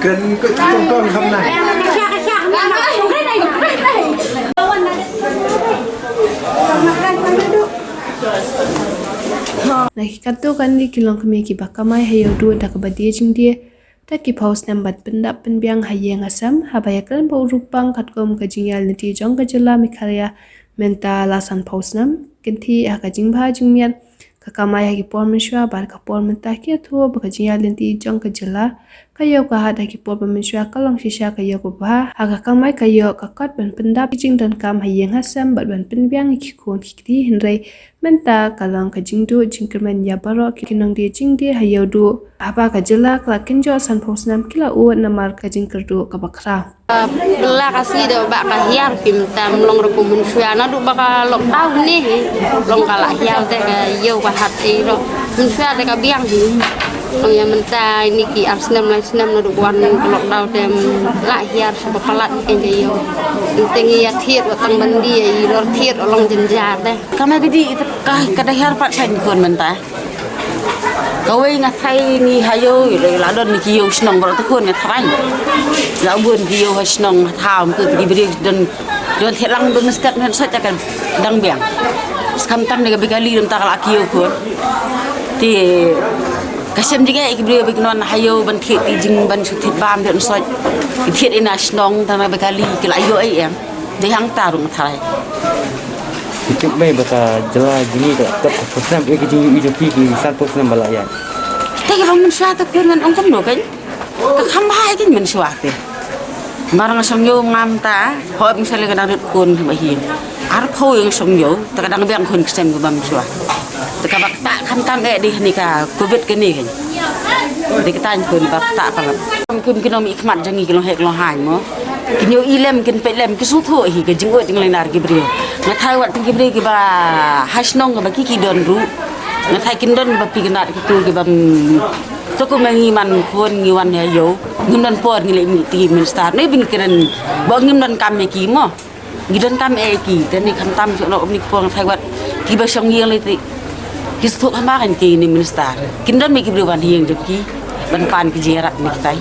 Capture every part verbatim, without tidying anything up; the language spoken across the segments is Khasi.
Na ki katto katne ki longkmie kiba kamai ha ïew duh da kaba die jingdie, da ki phew snem ban pyndap pynbiang ha ïing ha sem, haba ïakren bad u Rupang katkum ka jingïaid lynti jong ka jylla Meghalaya, mynta la san phew snem, kynthih ha ka jingbha jingmiat, ka kamai ha ki por mynshuwa bad ka por mynta ki ïathuh ba ka jingïaid lynti jong ka jylla, ka ïew ka hat ha ki por ba mynshuwa ka long shisha ka ïew kaba bha, ha ka kamai ka ïoh ka kot ban pyndap ki jingdonkam ha ïing ha sem bad ban pynbiang ïa ki khun ki kti, hynrei mynta ka long ka jingduh jingkyrmen ïa baroh ki nongdie jingdie ha ïew duh. Haba ka jylla ka la kynjoh san phew snem ki la ud namar ka jingkyrduh kaba khraw. Bylla ka sngi da ba ka hiar, phi mynta ym long ruh kum mynshuwa, naduh ba ka lockdown ne hi, long ka la hiar te ka ïew ka hat te ruh. Mynshuwa te ka biang hi. Long ïa mynta ine ki ar snem lai snem naduh ba wan ka lockdown te ym la hiar shuh, ba palat hi ka ïew. Te ngi ïa thied wat tang ban die, i ror thied long jynjar te. Ka ma ka ji ka, ka da hiar pat sa ngi khun mynta. Kawei nga tharai ngi ha ïew, la don ki ïew shnong baroh te khun nga tharai. La bun ki ïew ha shnong ha thaw, ki briew don, don thied lang, don step, don sot ka dang biang. Skam tam ne ka ba kali don ta ka la ki ïew khun. Te ka shem jingeh ki briew ba ki don ha ïew ban thied ki jing, ban shu thied bam don sot. Ki thied ina shnong tang na ba kali ki la ïoh ei em. Dei hangta ruh nga tharai. Ki tip mei ba ka jylla jong ngi ka la kot ka phew snem, ïa ki jingïohi jong ki, ki san phew snem ba la ïaid. Te ki long mynshuwa te khun ngan ong kumno kein. Ka kham bha ïa ki mynshuwa te. Mar nga shong ïew ngam ta, hooid mynshuwa lei ka dang rit khun ba hi. Ar phew ïa nga shong ïew, te ka dang biang khun ksem ka ba mynshuwa. Te kaba ktah khamtam eh dei hani ka covid kane kein. Dei kata khun ba ktah palat. Kum ki nongmihkhmat jong ngi ki long heh ki long haiñ mo. Kin ïohi lem, kin peit lem, ki sngewthuh hi ka jingud jinglyngngoh ki briew. Nga tharai wat ki briew kiba ha shnong kaba ki ki don ruh. Nga tharai kin don ba phi kynad kitu kiba, mm, to kumba ngi man khun ngi wan ha ïew. Ngim don por ngi leit mih ti minister. Ne ba ngi kren ba ngim don kam ïa ki mo. Ngi don kam eh ki, te ni khamtam shu noh kum ni ki pong thai wat kiba shong ïing lei te. Ki sngewthuh kham bha kein ki ni minister. Kin don mei ki briew ban ïing jong ki ban pan ki jingïarap ni kitai.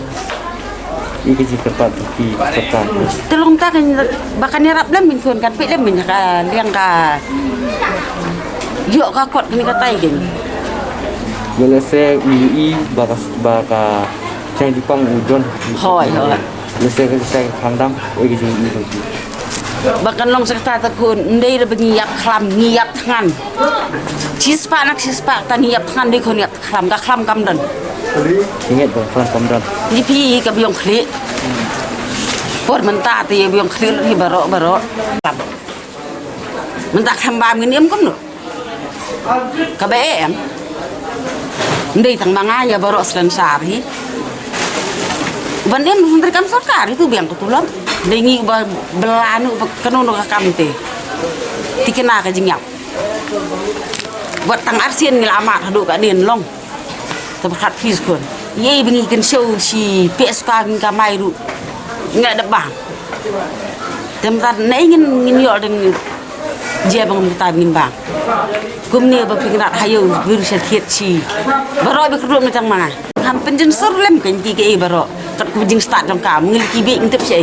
Ïa ki jingkyrpad jong ki sorkar. Te long ta kein ba kan ïarap lem, min khun kan peit lem, min ka liang ka ïoh ka kot kane katai kein. Lehse u ïohi ba ka, ba ka Chang jingpang u don. Hooid, hooid. Lehse ka, lehse ka khamtam, oi ka jingïohi jong ki. Ba kan long sa kata ta khun, ym dei da ba ngi ïap khlam, ngi ïap thngan. Shispah na shispah ta ngi ïap thngan, dei khun ïap khlam, ka khlam kam don. Ngi ïap ba khlam kam don. Ngi phi ka biang khlieh. Por mynta te ïa biang khlieh hi baroh, baroh. Mynta kham bam ngin im kumno. Kaba eh em. Ndei tang ma nga ïa baroh slen sar hi. Ban im sendiri kam sorkar itu biang ka tulop. Dei ngi ba bylla nu ba kano no ka kam te. Tikna ka jingïap. Wat tang arsien ngi la mad haduh ka dien long. Te pyrkhat phi skhun. Ïa ba ngi kynshew shi pek suka ngi kamai ruh. Nga dep bang. Te mynta ne ngin, ngin ïoh dang jia bang mynta ngin bang. Kumne ba phi kynat ha ïew bir sha thied shi. Baroh ba kyrduh mynta ma nga. Kham pynjynjar lem kein ki kaei baroh. Kat kum jingstad jong ka, ngi ki beh ngi tip shi.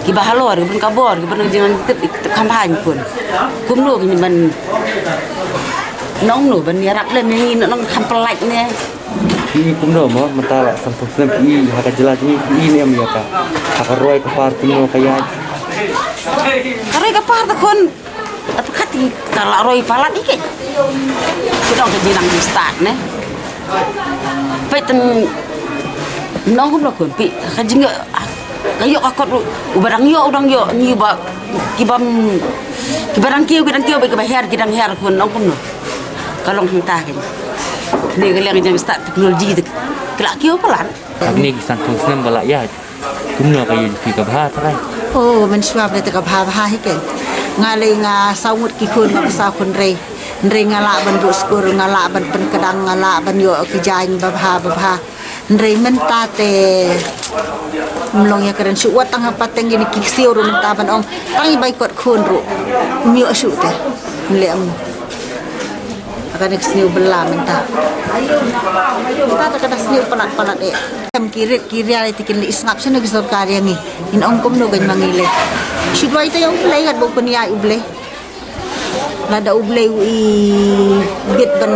Kiba halor, kiba don ka bor, kiba don ka jingtip, tip kham bha ngi khun. Kumno ngi ban nongno ban ïarap lem ïa ngi, nong kham pynlait ne. Phi i kumno mo, mynta la san phew snem phi i ha ka jylla jong ngi, phi i ne em ïa ka. Ha ka roi ka par kumno ka ïaid. Ka roi ka par te khun. Ap kat i ka la roi palat i ke. Ki dong ka jingnang jingstad ne. Peit tang nong kumno khun phi ka jing ka ïoh ka kot u ba dang ïoh u dang ïoh ngi ba ki bam ki ba dang kiew ki dang kiew ba ki ba her ki dang her khun nong kumno. Ka long hangta kein. Ne ka liang jingstad teknologi te. Ki la kiew palat. Ak ni ki san phew snem ba la ïaid. Kumno ka ïing phi ka bha trai? Oh, mynshuwa ba te ka bha bha hi kein. Nga lei nga saw ngut ki khun, nga ba saw khun rei. Hynrei nga lah ban buh skul, nga lah ban pynkdang, nga lah ban ïoh ki jaiñ ba bha ba bha. Hynrei mynta te ym long ïa kren shuh wat tang ha pateng ïa ki ksiew ruh mynta ban ong tang i bai kot khun ruh. Ym ïoh shuh te. Ym leh ym. Kane ka sniew bylla mynta. Mynta ka da sniew palat palat eh. Em ki rit ki ria te kin leh sngap shano ki sorkar ïa ngi. Ngin ong kumno kan ma ngi leh. Shu duwai te ïa U Blei, kat ba u pynïaid U Blei. Lada U Blei u ibit ban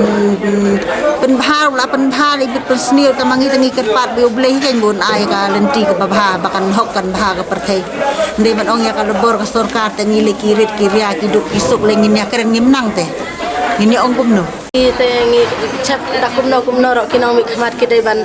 pynbha, la pynbha ibit pynsniew, tang ma ngi te ngi kyrpad ba U Blei kan bun ai ka lynti kaba bha, ba kan hok kan bha ka pyrthei. Ndei ban ong ïa ka lobor ka sorkar te ngi leh ki rit ki ria ki duk ki suk leh ngin ïa kren ngim nang te. Ngin ïa ong kumno. Te ngi chep da kumno kumno ruh ki nongmihkhmat ki dei ban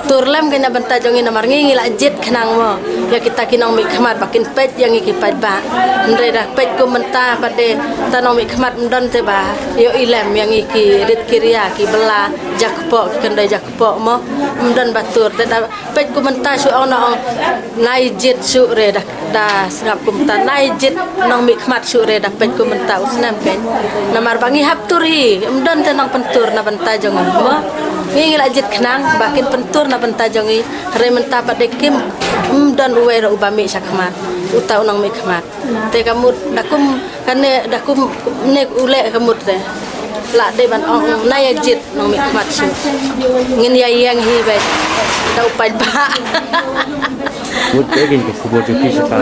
tur lem ka na bynta jong ngi namar ngi ngi la jied khnang mo. Ïa kita ki nongmihkhmat ba kin peit ïa ngi ki paidbah. Hynrei da peit kum mynta pat de ta nongmihkhmat ym don te ba ïohi lem ïa ngi ki rit ki ria ki bylla jakpoh ki kyndai jakpoh mo. Ym don ba tur te da peit kum mynta shu ong na ong nai jied shu re da da sngap kumta nai jied nongmihkhmat shu re da peit kum mynta u snem peit. Namar ba ngi hap tur hi ym don te nongpyntur na bynta jong ngi mo. Ngi ngi la jied khnang ba kin pyntur na bynta jong ngi. Re mynta pat de kim ym don uwei ruh uba mih sha khmat uta u nongmihkhmat. Te ka mut da kum kane da kum ne u leh ka mut te. La dei ban ong nai ïa jied nongmihkhmat shu. Ngin ïa ïeng hi beit da u paidbah. Mut te kin ka khubor jong ki sha ka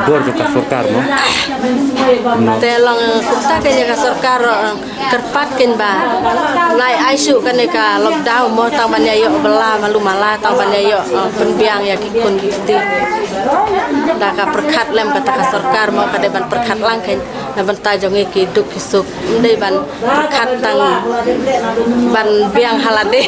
bor jong ka sorkar mo. Te long kumta ka ïa ka sorkar ruh kyrpad kin ba nai ai shu kane ka lockdown mo tang ban ïa ïoh bylla malu mala tang ban ïa ïoh pynbiang ïa ki khun ki kti. Da ka pyrkhat lem kata ka sorkar mo ka dei ban pyrkhat lang kin. Na bynta jong ngi ki duk ki suk ym dei ban khat tang ban biang ha lade.